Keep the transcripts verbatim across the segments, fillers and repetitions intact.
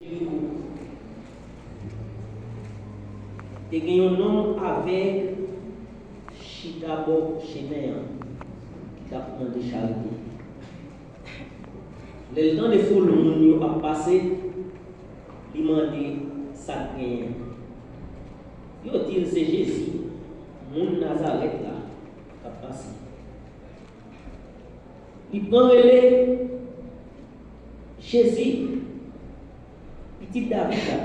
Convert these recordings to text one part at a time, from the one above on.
Jeriko. Te gen yon nonm avèg chita bò chemen an ki t ap mande charite. Lè l tande foul moun yo ap pase, li mande sa k genyen. Yo di l se Jezi, moun Nazarèt la, k ap pase. Li pran rele, Jezi, pitit David la,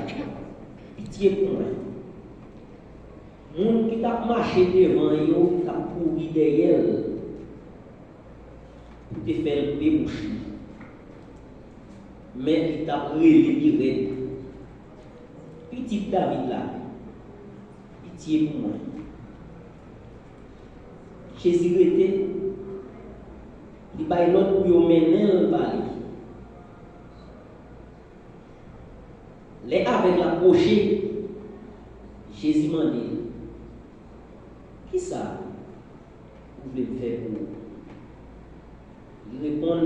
pitye pou mwen. Moun ki t ap mache devan yo t ap kouri dèyè l pou te fè l debouche. Men li t ap rele pi rèd, pitit David la, pitye pou mwen. Jezi rete, li bay lòd pou yo mennen l ba li. Lè avèg la pwoche, Jezi mande l, kisa ou vle m fè pou ou? Li reponn,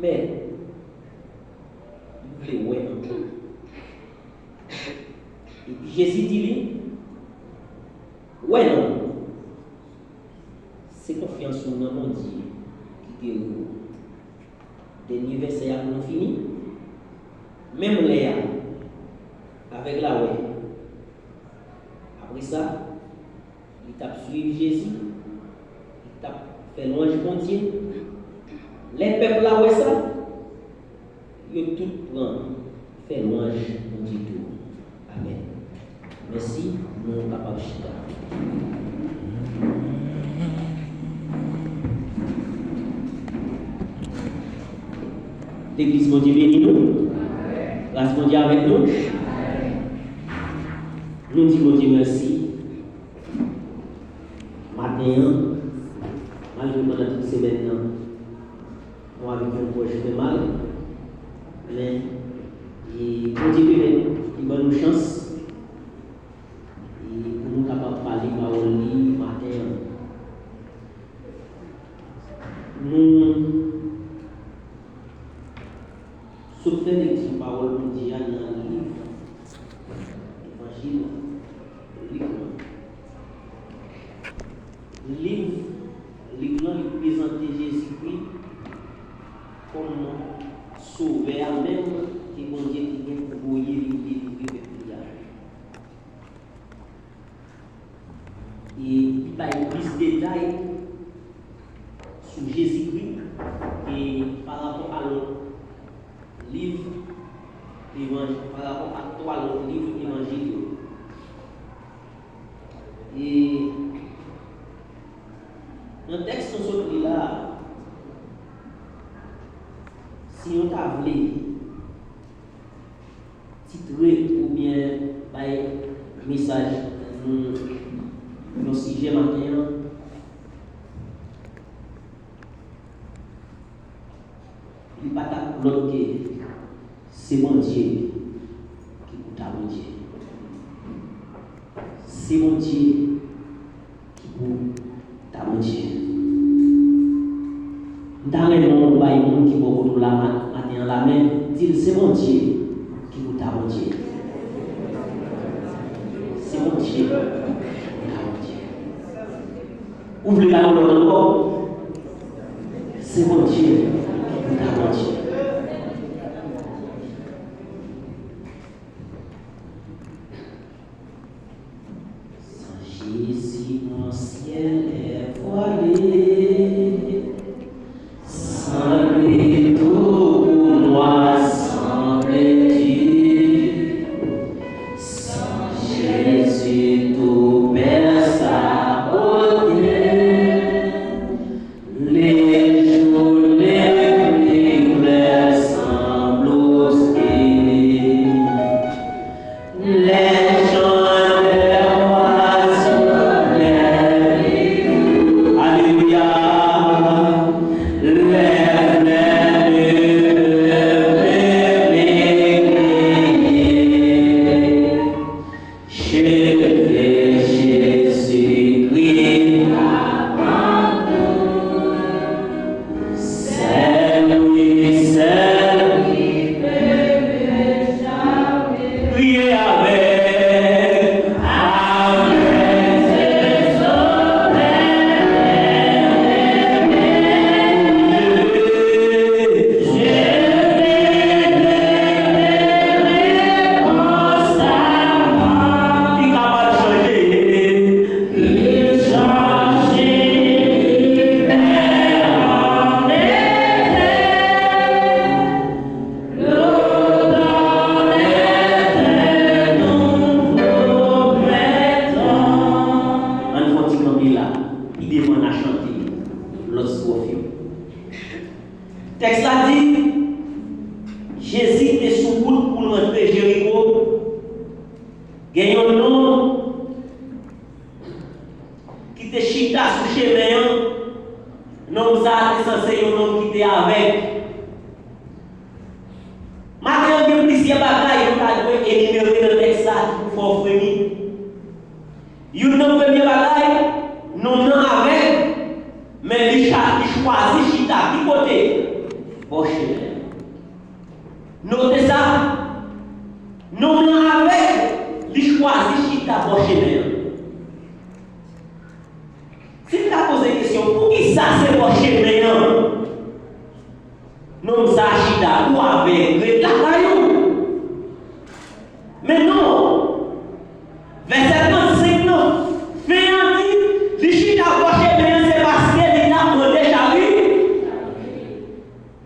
Mèt, m vle wè ankò. Epi Jezi di li, wè non, se konfyans ou nan Bondye ki geri ou. Dènye vèsè a pou nou fini. Menm lè a, avèg la wè. Apre sa, li t ap suiv Jezi, li t ap fè lwanj Bondye. Lè pèp la wè sa, yo tout pran fè lwanj Bondye tou. Amèn. Mèsi, nou kapab chita. Legliz, Bondye beni nou. Gras Bondye avèk nou. Nou di Bondye mèsi. Maten an, malgre pandan tout semèn nan, nou avèk yon gòj fè mal, men, e, Bondye pèmèt li ban nou chans, e, pou nou kapab pale pawòl li maten an. Nou sot fè lekti pawòl Bondye a nan liv Evanjil Lik lan. Liv Lik lan, li prezante Jezikri kòm Sovè a menm ke Bondye te gen pou voye vin delivre pèp li a. E li bay plis detay sou Jezikri ke parapò a lòt liv evanj-, parapò a twa lòt liv evanjil yo. E nan tèks nou sot li la a, si nou ta vle titre oubyen bay mesaj nou yon sijè maten an, li pa t ap lòt ke se Bondye ki pou ta Bondye. Se Bondye ki pou ta Bondye. M ta renmen w bay moun ki bò kote w la ma-, maten an la men, di l se Bondye ki pou ta Bondye. Se Bondye ki pou ta Bondye. Ou vle bay yon lòt ankò? Se Bondye ki pou ta Bondye. Sans Jésus, mon ciel est voilé. Sans lui, tout pour moi semble dit. Sans Jésus, tout perd sa beauté. Les jours, les sou wout pou l rantre Jeriko, gen yon nonm ki te chita sou chemen an. Nonm sa a te sanse yon nonm ki te avèg. Maten an, gen plizyè bagay nou ta dwe enimere nan tèks la ki pou fè w fremi. Youn nan premye bagay, nonm nan avèg, men li cha-, li chwazi chita ki kote? Bò chemen an. Note sa, nonm nan avèg, li chwazi chita bò chemen an. Si n ta poze kesyon, poukisa se bò chemen an nonm sa a chita? Ou avèg, ret lakay ou. Men non, vèsè trannsenk nan fen an di, li chita bò chemen an, se paske li t ap mande chari.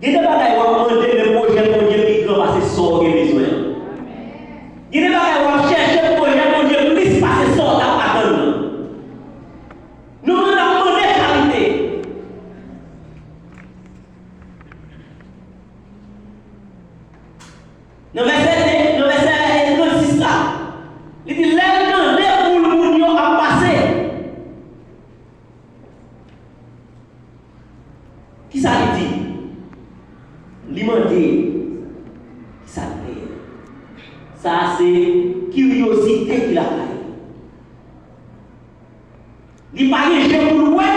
Gen de bagay w ap mande, men pwojè Bondye pi gran pase sa w gen bezwen an. Gen de bagay w ap chèche, pwojè Bondye plis pase sa w t ap atann nan. Nou menm n ap mande charite. Nan vèsè de, nan vèsè trannsis la, li di, lè l tande foul moun yo ap pase. Kisa li di? Li mande, kisa l genyen? Sa a se kiryozite ki lakay li. Li pa gen je pou l wè,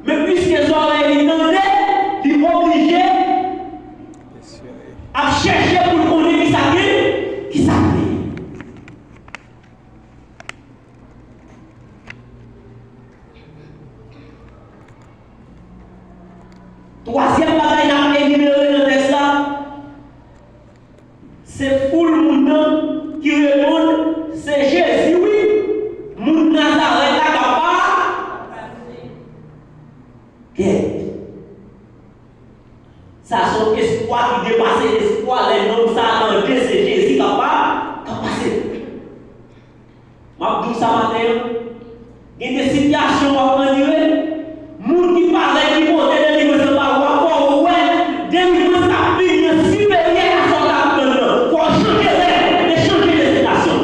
men piske zòrèy li tande, li oblije ap chèche pou l konnen kisa k gen, kisa k genyen. Twazyèm bagay n ap enimere nan tèks la, se foul moun nan ki reponn, se Jezi wi, moun Nazarèt la k ap pa-, gèt. Sa se yon espwa ki depase espwa lè nonm sa a tande se Jezi k ap pa-, k ap pase. M ap di w sa maten an, gen de sitiyasyon w ap andire, moun ki parèt ki pote delivrans lan ba ou a, fò w wè delivrans k ap vini an siperyè a sa w t ap tann nan. Fò w chanje rèv e chanje destinasyon.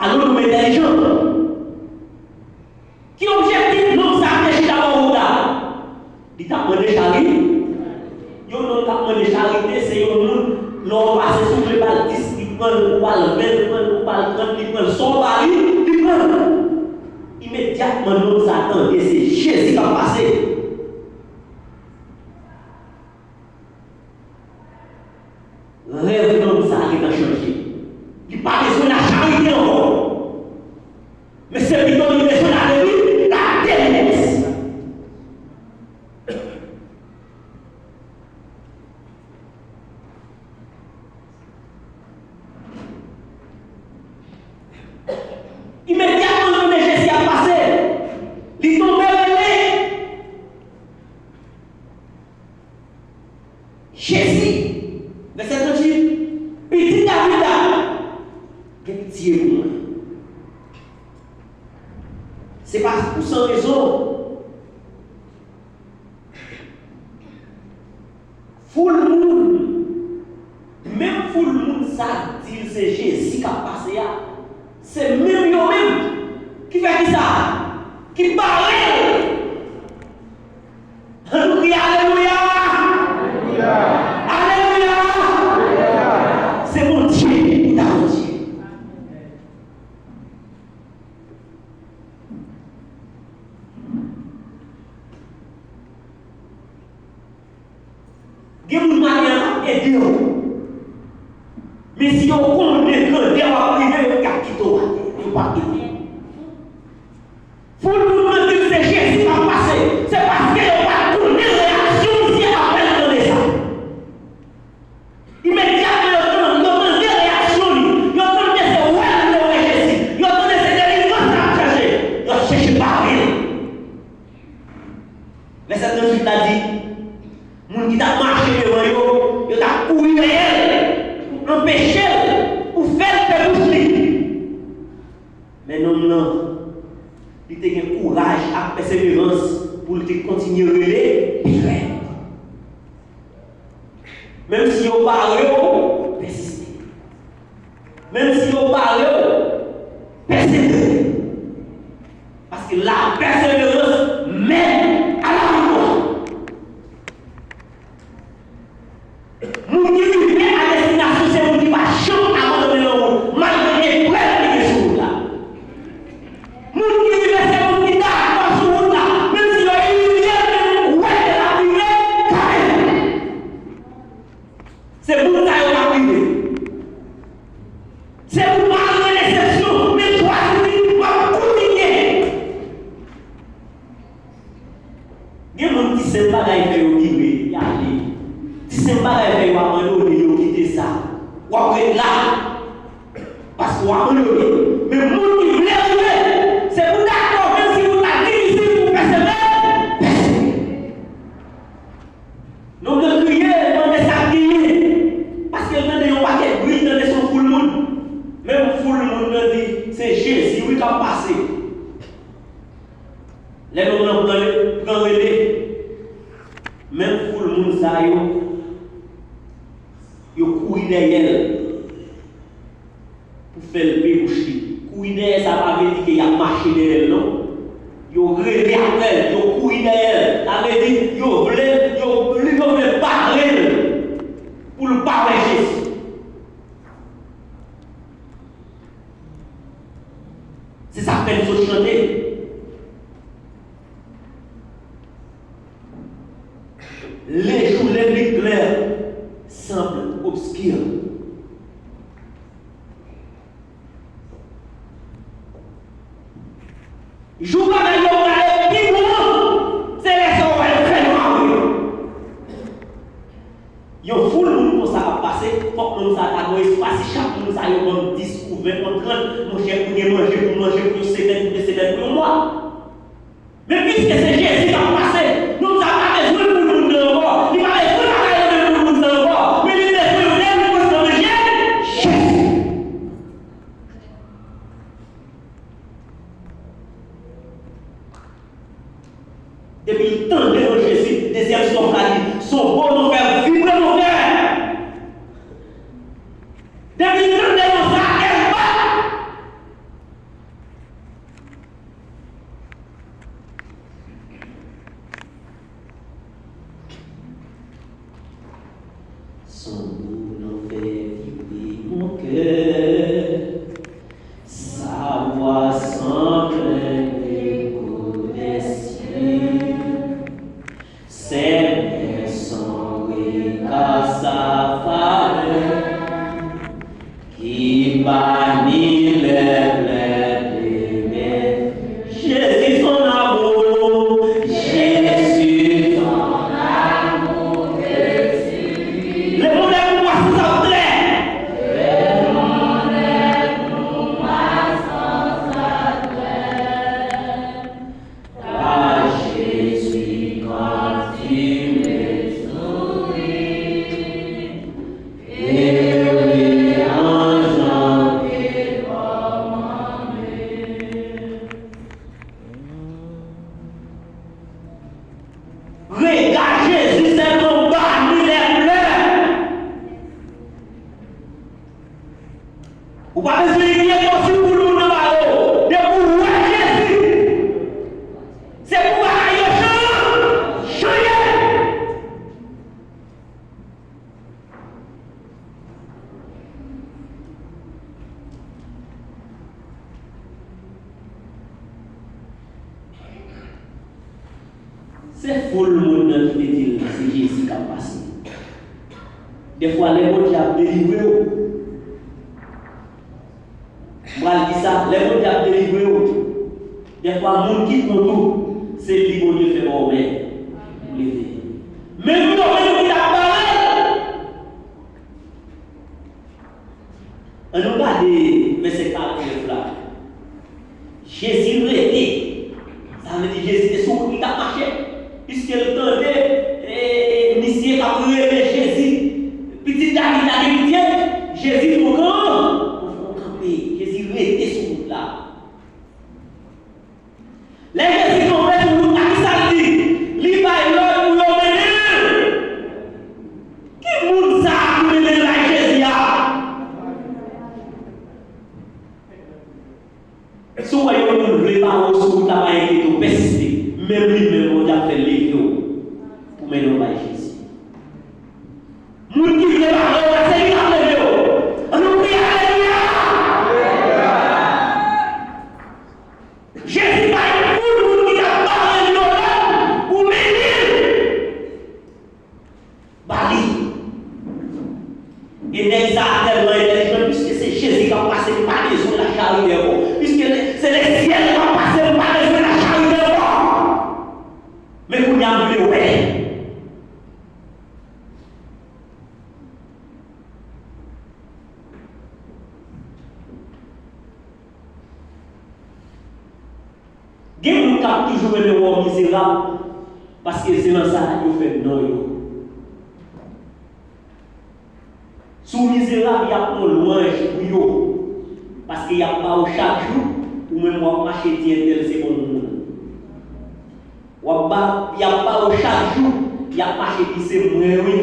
Alò nou entèlijan. Ki objektif nonm sa a te chita bò wout la? Li t ap mande chari. Yon nonm k ap mande charite, se yon moun, lè w pase, si w vle ba l dis, li pran l, ou ba l ven, li pran l, ou ba l trant, li pran l, sa w ba li, li pran l. Imedyatman, nonm sa a tande se Jezi k ap pase. Rèv nonm sa a gentan chanje. Li pa bezwen lacharite ankò. Men se pito li bezwen ladeli-, ladelivrans. Imedyatman, li konnen Jezi ap pase. Li tonbe rele. Jezi, vèsè tranntuit, Pitit David la, gen pitye pou mwen. Se pa pou san rezon. Foul moun, menm foul moun sa k di l se Jezi k ap pase a, se menm yo menm ki fè kisa? Ki bare l. Ann nou kriye alelouya! Alelouya! Se Bondye ki ta Bondye. Gen moun maten an k ap ede w. Men si yo konnen grandè w ap rive, yo t ap kite w atè. Yo p ap ede w. Foul moun nan di l se Jezi k ap pase. Se paske yo pa t konnen reyaksyon misye apre l tande sa. Imedyatman, yo tande, yo tande reyaksyon li. Yo tande se wè l vle wè Jezi. Yo tande se delivrans l ap chèche. Yo chèche bare l. Vèsè tranntuit la di, moun ki t ap mache devan yo, yo t ap kouri dèyè l pou anpeche l, pou fè l fè bouch li. Men nonm nan, li te gen kouraj ak pèseverans pou l te kontinye rele pi rèd. Menm si yo bare w, pèsiste. Menm si yo bare w, pèsevere. Paske la persévérance mène à la victoire. Moun ki rive a destinasyon se moun ki pa janm abandone nan wout, malgre eprèv ki gen sou wout la. Moun ki rive se moun ki dakò sou wout la, menm si yo imilye l, menm kwè ke l ap rive kanmenm. Se moun sa yo k ap rive. Se moun malgre desepsyon, men chwazi di, "M ap kontinye." Gen moun ti senp bagay fè yo vire, y ale. Ti senp bagay fè yo abandone, yo kite sa. W ap ret la. Paske w abandone. Men moun ki vle rive, se pou dakò, menm si wout la difisil pou pèsevere, pèsevere. Nonm nan kriye, mande sa k genyen. Paske l tande yon pakèt bri, l tande se yon foul moun. Menm foul moun nan di, "Se Jezi wi k ap pase." Lè nonm nan pran, pran rele, menm foul moun sa yo, yo kouri dèyè l pou fè l debouche. Kouri dèyè sa pa vle di ke y ap mache dèyè l, non. Yo rele apre l, yo kouri dèyè l. Sa vle di, yo vle, yo, yo vle bare l pou l pa wè Jezi. Se sa k fè n sot chante. Le jour, les nuits claires semblent obscures. Jou bagay yo prale pi bon an, se lè sa w wè l fè nwa vre. Yon foul moun konsa ap pase, fòk moun sa ta gon espas, si chak moun sa yo ban m dis ou ven ou trant, monchè, pou gen manje, pou manje pou yon semèn, pou de semèn, pou yon mwa. Men piske se Jezi k ap pase, nonm sa pa bezwen foul moun nan ankò, li pa bezwen bagay nan men foul moun sa ankò, men li bezwen yon delivrans nan men Jezi. Depi l tande non Jezi, dezyèm sòf la di, "Se yon bon non fè vibre mon cœur." Depi l tande non sa, kè l bat. Son nom fait vibrer mon cœur. Sa vwa sanble yon eko des cieux. Ses mains sont riches sa faveur qui banit les pleurs de mes Jésus son amour, Jésus son amour. Lemonn lè pou mwa si sa klè. Par Jésus, quand tu me souris, et les anges environnement. Rega Jezi sèlman bani lè plè. Ou pa bezwen enkyete w si foul moun nan ba yo. Depi w wè Jezi, se pou bagay yo chan-, chanje. Se foul moun nan ki te di l se Jezi k ap pase. Dèfwa, lè Bondye ap delivre w, m pral di sa, lè Bondye ap delivre w, dèfwa, moun ki kont ou, se li Bondye fè ba w men pou leve. Men nou menm ki t ap bare l, Ann nou gade vèsè karant nèf la. Jezi rete. Sa vle di Jezi te sou wout li t ap mache. Piske l tande, e, misye k ap rele Jezi, Pitit David la, gen pitye. Jezi fè yon kan, fè yon kanpe. Jezi rete sou wout la. Lè Jezi kanpe sou wout la, kisa l di? Li bay lòd pou yo mennen l. Ki moun Moun ki vle bare w la, se li k ap leve w. Ann nou kriye alelouya! Jezi bay pou moun ki t ap bare l yo la, ou beni l. Ba li. E nèg sa a tèlman entèlijan, piske se Jezi k ap pase, m pa bezwen lachari dèyè w. Piske se lesyèl k ap pase, m pa bezwen lachari dèyè w. Men kounye a m vle wè. Gen moun k ap toujou renmen wè w mizerab, paske se nan sa yo fè non yo. Si w mizerab, y ap yon lwanj pou yo, paske y ap ba w chak jou, ou menm w ap mache di entèl se bon moun. W ap ba, y ap ba w chak jou, y ap mache di se mwen wi,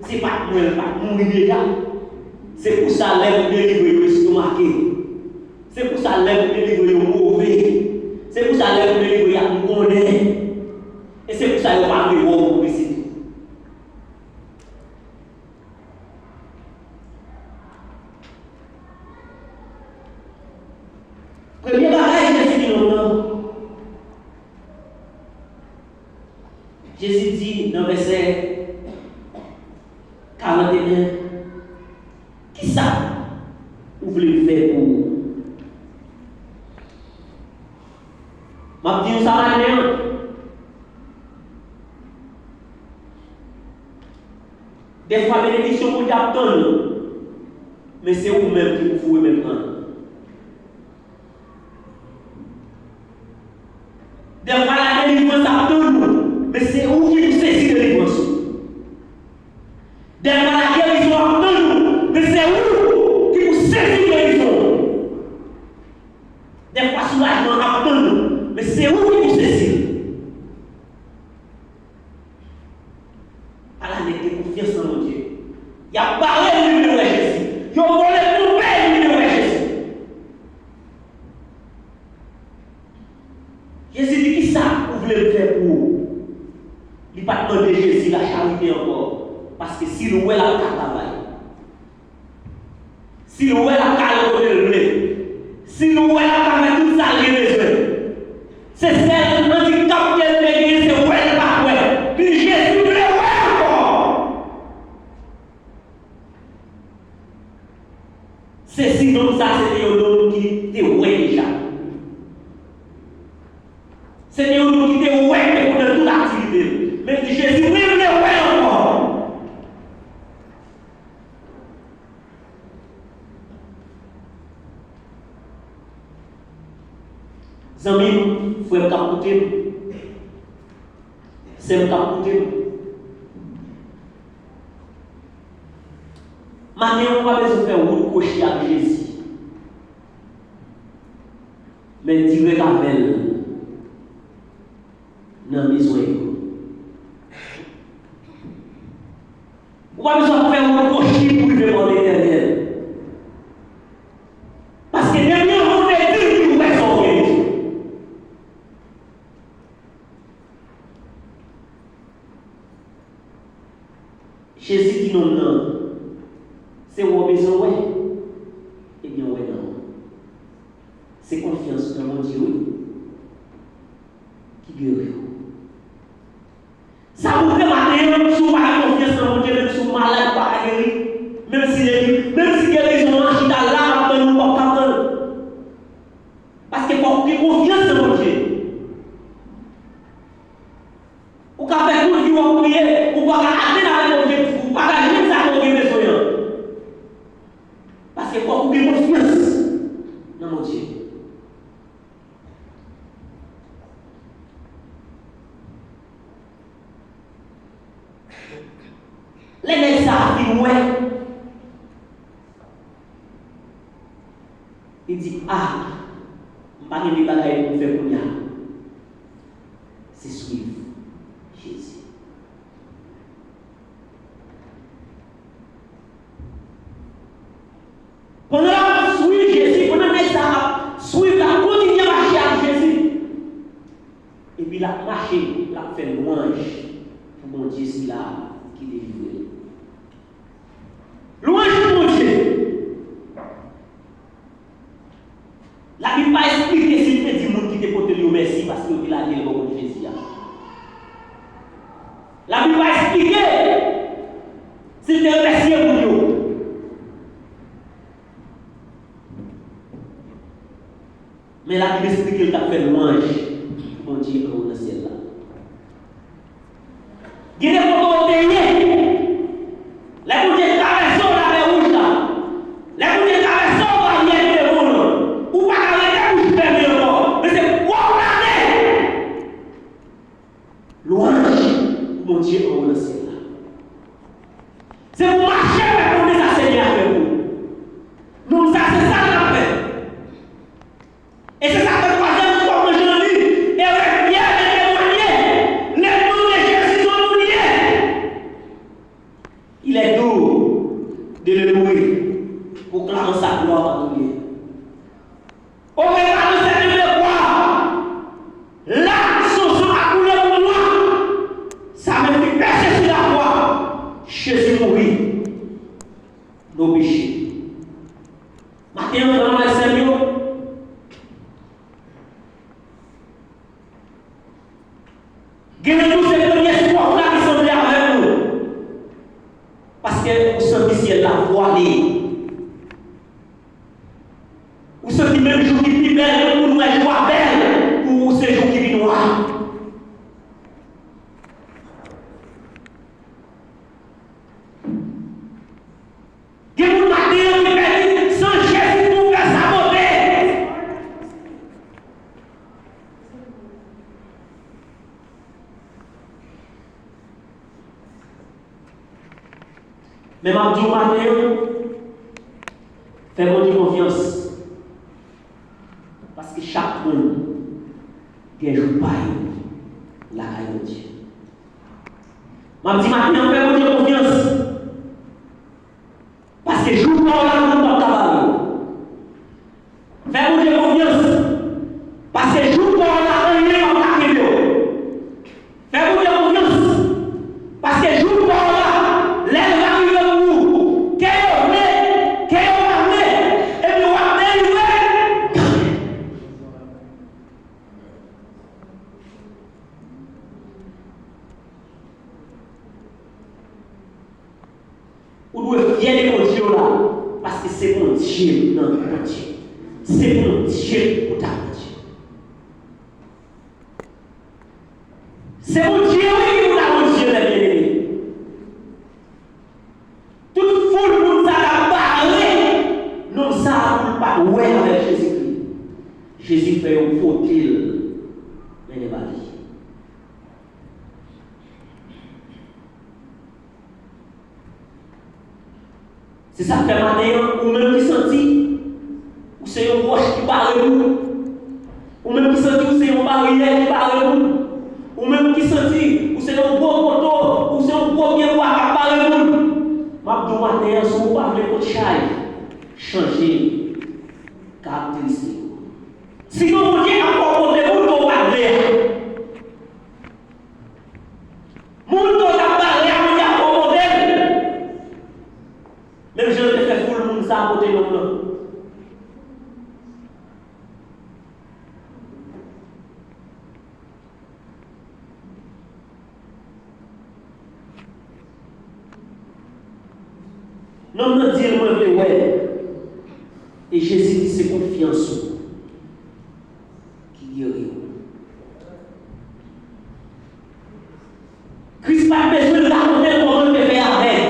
se pa t mwen, l pa t mouri deja. Se pou sa lè pou delivre yo estomake. Se pou sa lè pou delivre yo move. Se pou sa lè pou delivre y ap monnen. E se pou sa yo pa vle wè w pou resi tou. Premye bagay Jezi di nonm nan, Jezi di nan vèsè karanteyen, kisa ou vle m fè pou ou? M ap di nou sa maten an. Dèfwa benediksyon Bondye ap tann ou, men se ou menm ki pou foure men pran. Dèfwa la delivrans ap tann ou, men se ou ki pou sezi delivrans ou. Dèfwa la gerizon ap tann ou, men se ou ki pou sezi gerizon ou. Dèfwa soulajman ap tann ou, men se ou ki pou sezi l. Ala nèg gen konfyans nan Bondye. Y ap bare l, li vle wè Jezi. Yo vole ponpe l, li vle wè Jezi. Jezi di, kisa ou vle m fè pou ou? Li pa t mande Jezi lacharite ankò, paske si l wè l ap ka travay. Si l wè l ap ka al kote l vle. Si l wè l ap ka fè tout sa l gen bezwen. Se sèl andikap ke l te genyen, se wè l pa t wè. Li Jezi vle wè ankò. Sezi nonm sa, se te yon nonm ki te wè deja. Se te yon nonm ki te wè depi nan tout aktivite l. Men li di, Jezi, mwen vle wè ankò. Zanmi m, frè m k ap koute m, sè m k ap koute m, maten an, ou pa bezwen fè wout kwochi ak Jezi. Men dirèk avè l nan bezwen yo. Ou pa bezwen ap fè wout kwochi pou rive bò Letènèl. Paske depi anvan w te di l, li wè sa w gen bezwen. Jezi di nonm nan, se wè w bezwen wè? Ebyen, wè nan w. Se konfyans nan Bondye, wi, ki geri w. Sa pou fè maten an, si w pa gen konfyans nan Bondye, menm si w malad, ou pa ka geri. Menm si, menm si gerizon an chita la, ap tann ou, w p ap ka pran l. Paske fòk ou gen konfyans nan Bondye. Ou ka fè tout vi w ap priye, ou pa ka atenn avèk objektif ou, ou pa ka jwenn sa ke w gen bezwen an. Paske fòk ou gen konfyans nan Bondye. Lè nèg sa a fin wè, li di, a, m pa gen de bagay pou m fè kounye a. Se swiv Jezi. Pandan l ap swiv Jezi, pandan nèg sa a ap swiv, l ap kontinye mache ak Jezi. Epi l ap mache, l ap fè lwanj pou Bondye sila ki delivre l. Si l te remèsye moun yo. Men Labib esplike l t ap fè lwanj pou Bondye anwo nan syèl la. Gen de kote w te ye, lè Bondye travèse w lamè wouj la, lè Bondye travèse w baryè Dwòl lan, ou pa ka rete bouch fèmen ankò, men se pwoklame lwanj pou Bondye anwo nan syèl la. Se pou mache fè konnen sa Senyè a fè pou ou. Nonm sa, se sa l t ap fè. E se sa k fè twazyèm fwa mwen jan li, e Pyè te temwanye, le nom de Jésus dont nous lié. Il est doux de le louer, proclamant sa gloire partout. Au regard de cette œuvre de croix, là, son sang a coulé pour moi. Sa main fut percée sur la croix. Jésus mourit nos péchés. Maten an, frè m ak sè m yo, gen nan nou se premye swaf la ki sanble avèk nou. Paske ou santi syèl la vwale. Ou santi menm jou ki pi bèl, menm moun wè jou a bèl, pou ou se jou ki pi nwa. Gen moun maten an ki pèdi san Jezi pou fè sa pote. Men m ap di w maten an, fè Bondye konfyans. Paske chak moun gen jou pa yo lakay Bondye. M ap di maten an, fè Bondye konfyans. Paske jou pa w la, moun p ap ka bare w. Fè Bondye konfyans. Paske jou pa w la, anyen p ap ka kenbe w. Fè Bondye konfyans. Paske jou pa w la, lè l va rive pou ou, ke yo vle, ke yo pa vle, epi w ap delivre. Ou dwe fyè de Bondye w la, paske se Bondye m nan Bondye. Se Bondye ou ta Bondye. Se Bondye wi ki pou ta Bondye, lè byeneme. Tout foul moun sa t ap bare nonm sa a pou l pa t wè avèk Jezikri. Jezi fè yo pote l mennen ba li. Se sa k fè maten an, ou menm ki santi ou se yon wòch ki bare moun, ou menm ki santi ou se yon baryè ki bare moun, ou menm ki santi ou se yon gwo poto, ou se yon gwo pye bwa k ap bare moun, m ap di w maten an, si w pa vle pot chay, chanje karakteristik ou. Sinon, Bondye ap fè w pote moun ke w pa t vle a. Moun ke w t ap bare a, Bondye ap fè w pote l. Menm jan l te fè foul moun sa a pote nonm nan. Nonm nan di l, mwen vle wè. E Jezi di, se konfyans ou ki geri w. Kris pa t bezwen rakonte l kòman l te fè avèg.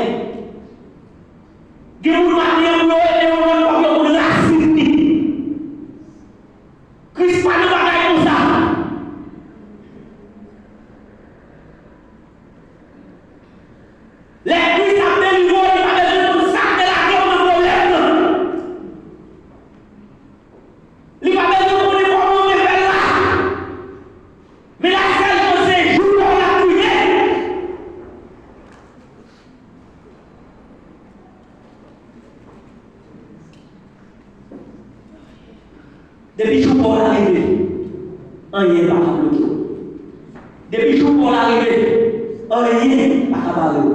Gen moun maten an pou yo rete yon lòt fòk yo konn rasin li. Kris pa nan bagay konsa. Lè Kris ap delivre w, li pa bezwen konn sa k te lage w nan pwoblèm nan. Li pa bezwen konnen kòman w te fè l la. Men la sèl chans se jou pa w la rive. Depi jou pa w la rive, anyen pa ka bloke w. Depi jou pa w la rive, anyen pa ka bare w.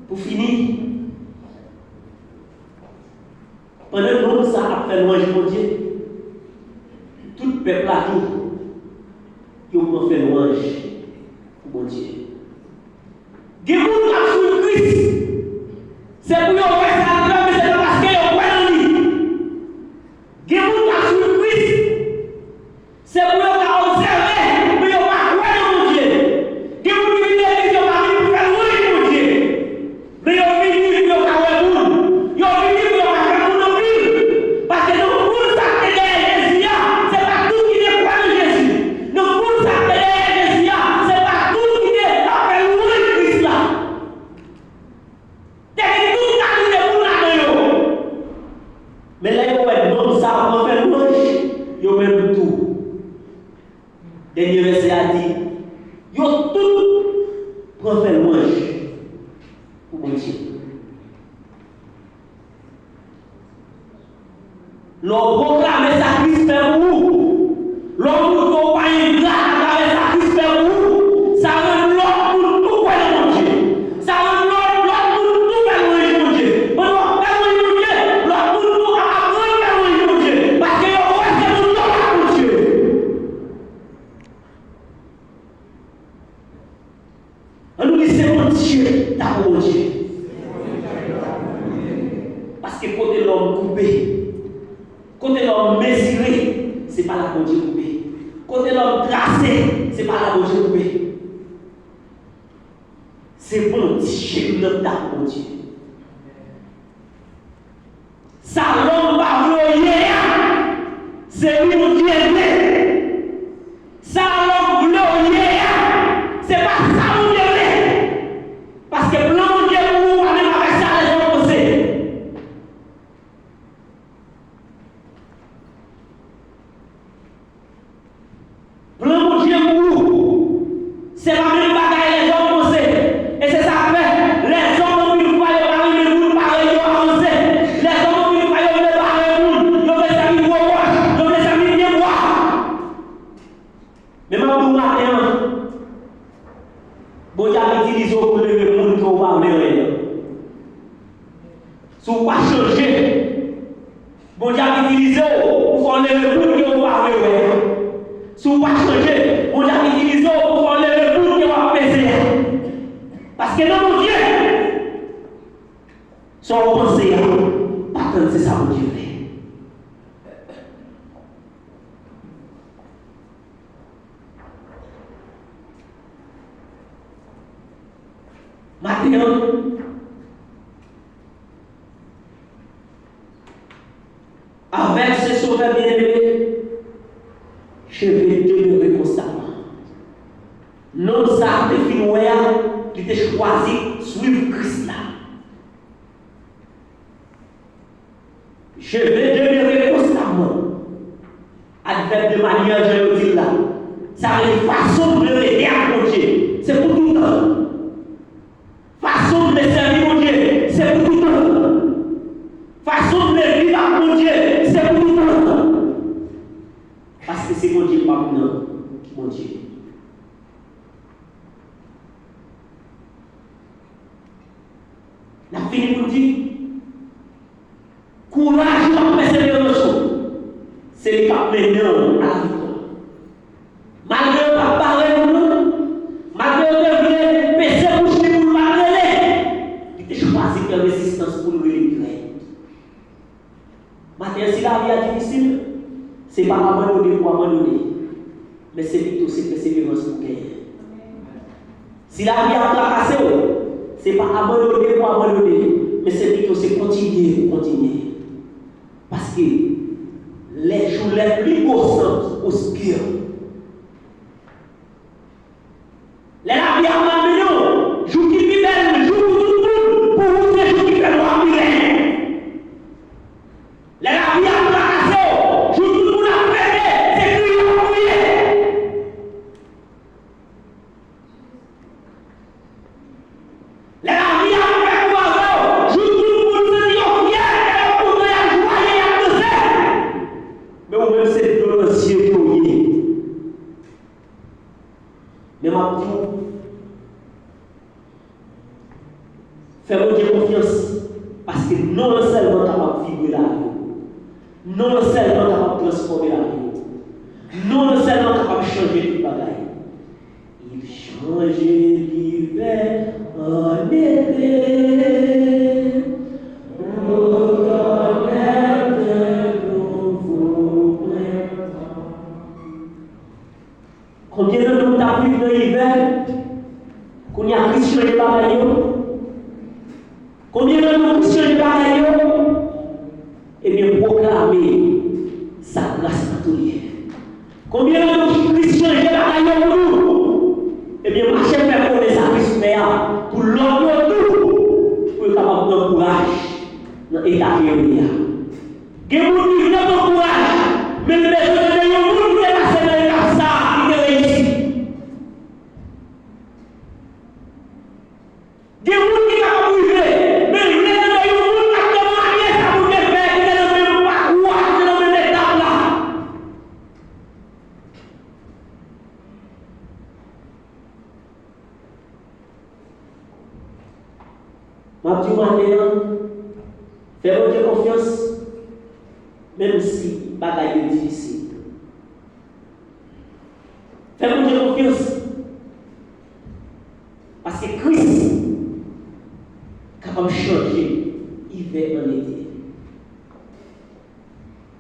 Pou fini, pandan nonm sa ap fè lwanj Bondye, tout pèp la tou, yo pran fè lwanj. Bondye. Gen moun k ap swiv Kris, se pou yo wè sa l fè, men se pa paske yo kwè nan li. Gen moun k ap swiv Kris, se pou yo ka obsève, men yo pa kwè nan Bondye. Gen moun ki vin legliz, yo pa vin pou fè lwanj Bondye. Men yo vini pou yo ka wè moun. Yo vini pou yo ka fè moun anpil. Paske nan foul sa k te dèyè Jezi a, se pa tout ki te kwè nan Jezi. Nan foul sa k te dèyè Jezi a, se pa tout ki te ap fè lwanj Kris la. Te gen tout kalite moun ladan yo. Men lè yo wè nonm sa a pran fè lwanj, yo menm tou. Dènye vèsè a di, yo tout pran fè lwanj pou Bondye. Lè w pwoklame sa Kris fè pou ou, lè w montre w pa engra atravè sa Kris fè pou ou, sa rann lòt moun tou kwè nan Bondye. Sa rann lòt, lòt moun tou fè lwanj Bondye. Pandan w ap fè lwanj Bondye, lòt moun tou ap aprann fè lwanj Bondye. Paske yo wè se moun yo la Bondye. Ann nou di se Bondye, ta pou Bondye. Paske kote lòm koupe, kote lòm mezire, se pa la Bondye koupe. Kote lòm trase, se pa la Bondye koupe. Se Bondye m nan ta pou Bondye. Sa lòm pa vle w ye a, se li Bondye vle. Sa lòm vle w ye a, se pa sa Bondye vle. Paske plan Bondye pou ou pa menm avèk sa lèzòm panse. Plan Bondye pou ou, se pa menm bagay lèzòm panse. E se sa k fè, lèzòm anpil fwa yo pa renmen moun parèy yo avanse. Lèzòm anpil fwa yo vle bare moun, yo vle sèvi gwo wòch, yo vle sèvi pye bwa. Men m ap di w maten an, Bondye ap itilize w pou leve moun ke w pa vle anyen. Si w pa chanje, Bondye ap itilize w pou fè w leve moun ke w pa vle wè. Si w pa chanje, Bondye ap itilize w pou fè w leve moun ke w ap peze a. Paske nan Bondye, sa w panse a, pa tann se sa Bondye vle. Maten an, avèk se Sovè byeneme, je vais demeurer constamment. Nonm sa a te fin wè a, li te chwazi swiv Kris la. Je vais demeurer constamment. Advèb de maryaj, jan yo di l la. Sa vle di fason m vle rete ak Bondye, se pou toutan. Fason m vle sèvi Bondye, se pou toutan. Fason m vle viv ak Bondye, se pou toutan. Paske se Bondye pa m nan, Bondye. N ap fini pou n di, kouraj ou ak pèseverans ou, se li k ap mennen w a laviktwa. Malgre yo t ap bare moun nan, malgre yo te vle peze bouch li pou l pa t rele, li te chwazi fè rezistans pou l rele pi rèd. Maten an, si lavi a difisil, se pa abandone pou abandone, men se pito se pèseverans pou genyen. Si lavi a trakase w, se pa abandone pou abandone, men se pito se kontinye pou kontinye. Paske les jours les plus beaux sont obscurs. Lè lavi a mal mennen w, jou ki pi bèl, jou pou tout moun, pou ou se jou ki fè nwa pi rèd. Lè lavi a trakase w, jou tout moun ap pete, se kriye w ap kriye. Lè lavi a fè kou avè w, jou tout moun santi yo fyè, lè yo kontan y ap jwaye, y ap danse. Men ou menm se dlo nan zye ke w ye. Men m ap di w, fè Bondye konfyans, paske non l sèlman kapab vibre lavi w. Non l sèlman kapab transfòme lavi w. Non l sèlman kapab chanje tout bagay. Il change. Chanje livè an ete, otòn èvè nouvo prentan. Konbyen nan nou k t ap viv nan ivè, kounye a Kris chanje bagay yo? Konbyen nan nou Kris chanje bagay yo? Ebyen, pwoklame sa gras la tou ye. Konbyen nan nou ki Kris chanje bagay yo pou nou? Ebyen, mache fè konnen sa Kris fè a pou lòt yo tou, pou yo kapab pran kouraj nan eta ke yo ye a. Gen moun ki vle pran kouraj, men li bezwen tande yon moun ki te pase nan etap sa a, ki te reyisi. Gen moun ki kapab rive, men li vle tande yon moun k ap temwanye sa moun te fè, ki te nan menm pakou a, ki te nan menm etap la. M ap di w maten an, fè Bondye konfyans, menm si bagay yo difisil. Fè Bondye konfyans. Paske Kris kapab chanje ivè an ete.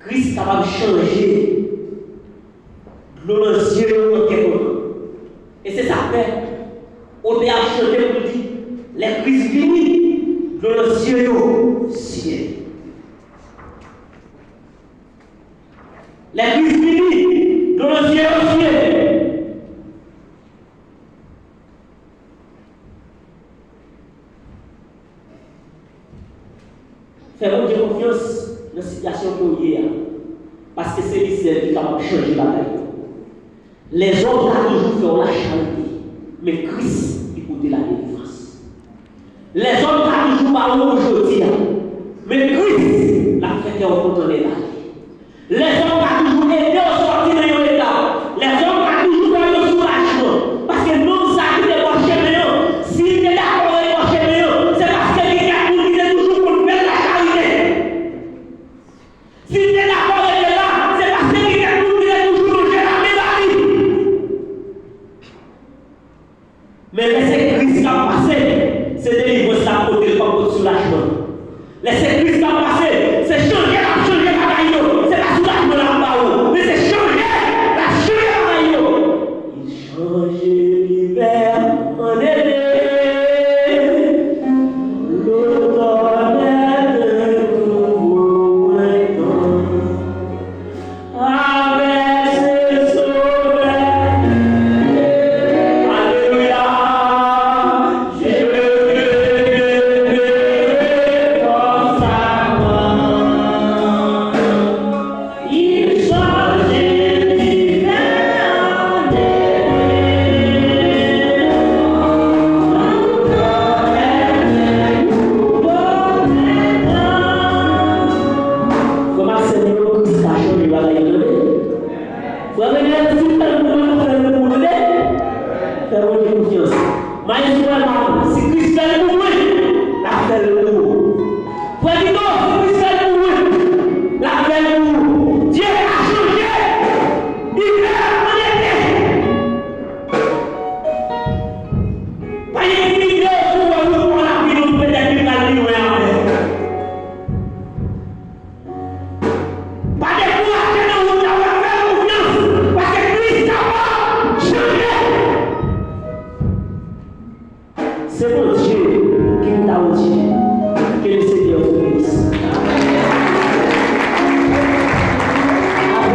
Kris kapab chanje dlo nan zye yo an kè kontan. E se sa k fè otè a chante pou l di, lè Kris vini, dlo nan zye yo siye. Lè Kris vini, dlo nan zye yo siye. Fè Bondye konfyans nan sitiyasyon ke w ye a, paske se li sèl ki kapab chanje bagay yo. Lèzòm ka toujou fè w lacharite, men Kris ki pote ladelivrans. Lèzòm ka toujou ba w pou jodi a, men Kris l ap fè kè w kontan lè l ale. Lèzòm ka toujou ede w sòti nan yon etap. Lèzòm ka toujou ba w yon soulajman. Paske nonm sa ki te bò chemen an, si l te dakò rete bò chemen an, se paske gen kèk moun ki te toujou konn fè l lacharite. Si l te dakò rete la, se paske gen kèk moun ki te toujou lonje lamen ba li. Men lè se Kris k ap pase, se delivrans l ap pote, l p ap pot soulajman. Lè se Kris k ap pase, se chanje l ap chanje bagay yo. Se pa soulajman l ap ba ou, men se chanje l ap chanje bagay yo. Li chanje ivè an ete, lotòn èvè nouvo prentan. Avèk se Sovè. Alelouya. Je te deklare konsa. Il chanje ivè an ete. Frè m ak sè m yo, Kris ka chanje bagay yo, tande. Frè Renel, si l fè l pou mwen, l ap fè l pou ou, tande. Fè Bondye konfyans. Mayestwo Elma, si Kris fè l pou mwen, l ap fè l pou ou. Frè Tito, si